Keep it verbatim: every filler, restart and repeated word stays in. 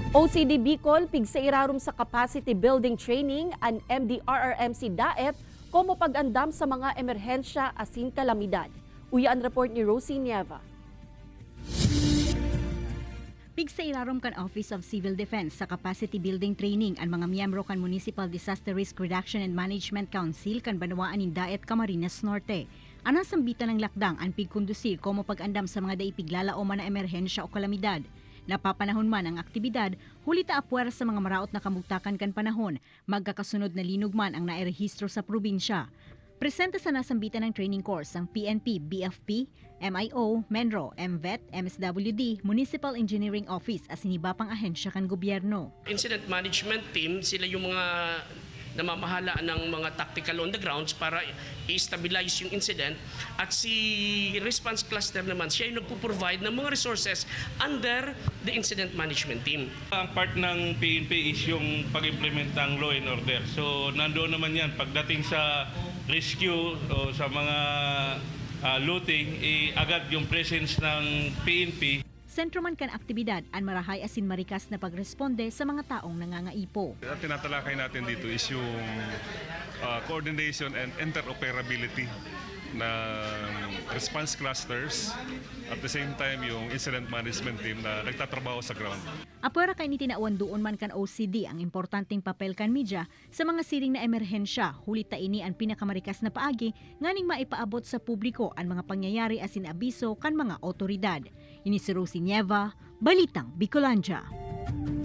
O C D Bicol, pigsairarom sa capacity building training an M D R R M C DAET komo pag-andam sa mga emerhensya asin kalamidad. Uya an report ni Rosie Nieva. Pigsairarom kan Office of Civil Defense sa capacity building training an mga miyembro kan Municipal Disaster Risk Reduction and Management Council kan banwaan nin DAET, Camarines Norte. An nasambitan nang lakdang an pigkondusir komo pag-andam sa mga dai piglalaoman na emerhensya o kalamidad. Napapanahon man ang aktibidad, huli ta apwera sa mga maraot na kamugtakan kan panahon, magkakasunod na linog man ang nairehistro sa probinsya. Presente sa nasambitan nang training course ang P N P, B F P, M I O, MENRO, MVET, M S W D, Municipal Engineering Office asin iba pang ahensya kan gobyerno. Incident Management Team, sila yung mga namamahala ng mga tactical on the grounds para i-stabilize yung incident, at si Response Cluster naman, siya yung nagpo-provide ng mga resources under the Incident Management Team. Ang part ng P N P is yung pag-implement ng law and order. So, nandoon naman yan. Pagdating sa rescue o sa mga, ah, looting, eh, agad yung presence ng P N P. Sentro man kan aktibidad an marahay asin marikas na pagresponde sa mga taong nangangaipo. Ang tinatalakay natin dito is yung, ah, coordination and interoperability ng response clusters, at the same time, yung incident management team na nagtatrabaho sa ground. Apwera kaini, tinawan duon man kan O C D ang importanteng papel kan media sa mga siring na emerhensya, huli ta ini an pinakamarikas na paagi nganing maipaabot sa publiko an mga pangyayari asin abiso kan mga awtoridad. Ini si Rosie Nieva, Balitang Bicolandia.